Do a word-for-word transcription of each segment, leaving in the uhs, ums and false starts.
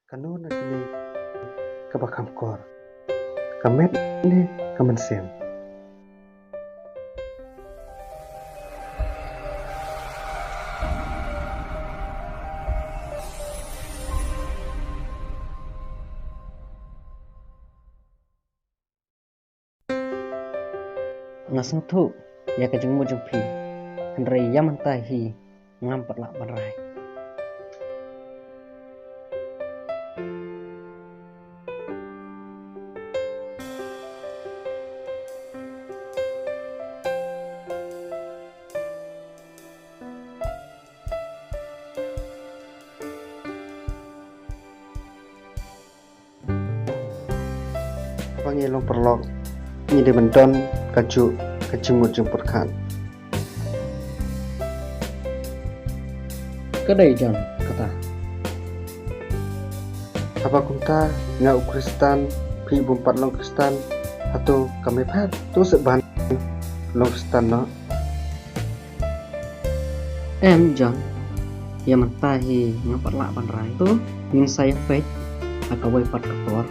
Kano na kine kaba kham kor, ka met ne ka mynsiem? Nga sngewthuh ïa ka jingmut jong phi, hynrei ïa mynta hi ngam pat lah ban rai. Haba ngi long paralok, ngi dei ban don kajuh ka jingmut jingpyrkhat. Ka dei, John, kata. Haba kumta nga u Khristan, phi bym pat long Khristan, hato kam pher? To seh ban long Khristan noh. Em, John, ïa mynta hi ngam pat lah ban rai. To ngin sa ïa peit ha kawei pat ka por.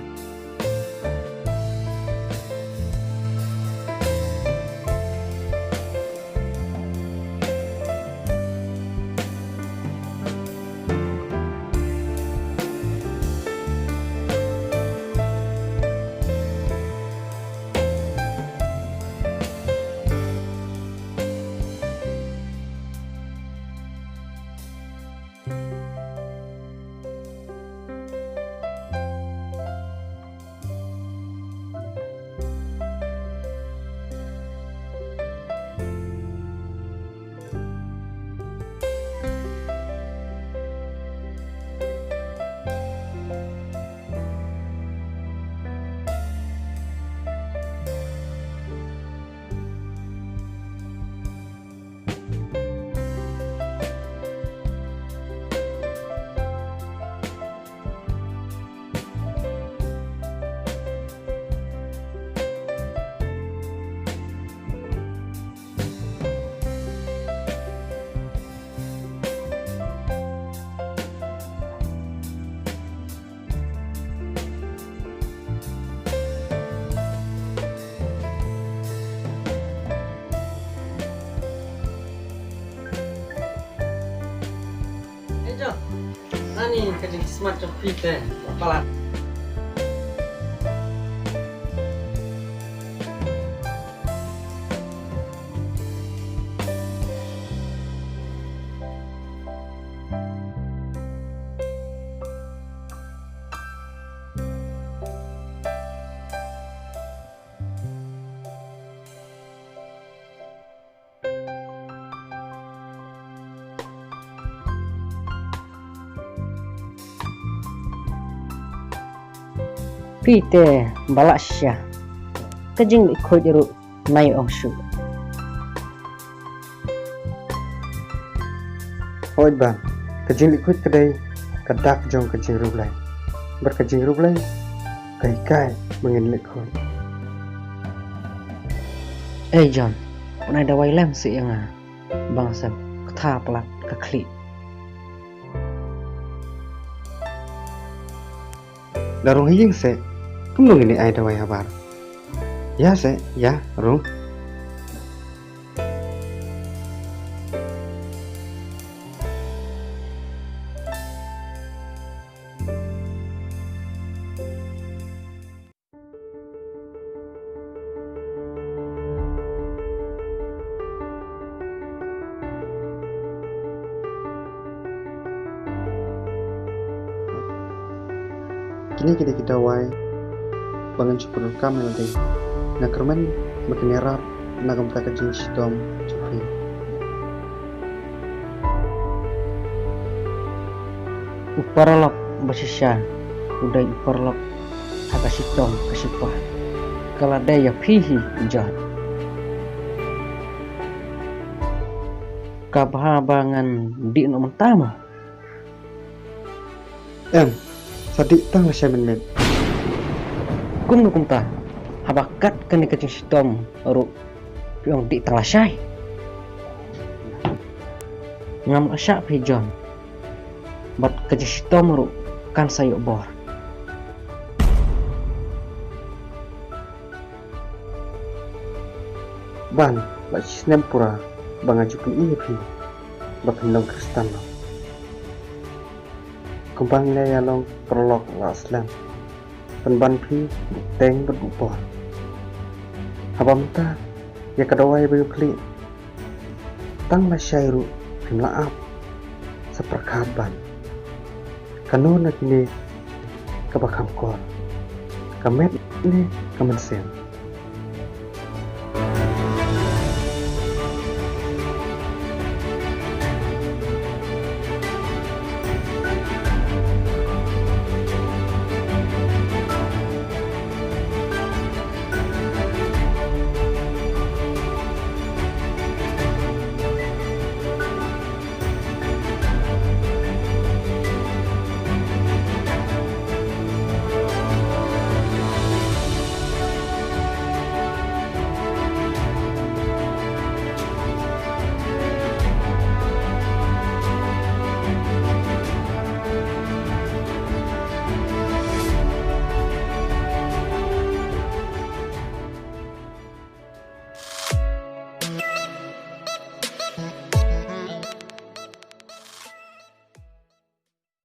Ei John, nani ka jingsmat jong phi te, palat. Phi te ba lah shisha. Ka jingleh khuid ruh nai ong shuh. Hooid Ban, ka jingleh khuid ka dei ka dak jong ka jingriewblei. Bad ka jingriewblei ka hikai ba ngin leh khuid. Ei John, pynai dawai lem seh ïa nga ba nga sa ktha palat ka khlieh. Da rung ha ïing seh, kumno ngin ai dawai habar? Ïa seh, ïa rung. Kine ki dei ki dawai ba ngan shu pyndonkam ïa lade. Nga kyrmen ba kin ïarap na ka bynta ka jingshitom jong phi. U paralok ba shisha u dei u paralok ha ka shitom ka shipa. Ka la dei ïa phi hi John. Ka bha ba ngan dih noh mynta mo? Em, sa dih tang lashai mynmiet. Kumno kumta? Haba kat kane ka jingshitom ruh phi ong dih tang lashai. Ngam lah shah phi John. Bad ka jingshitom ruh kan sa ïoh bor. Ban la shisnem pura ba nga ju pyni ïa phi ba phin long Khristan noh. Kumba ngi la ïa long paralok la slem, pynban phi bteng bad bupor. Haba mynta ïa ka dawai ba ïoh khlieh, tang lashai ruh phim lah ap. Sa pyrkhat ban, kano na kine kaba kham kor, ka met ne ka mynsiem?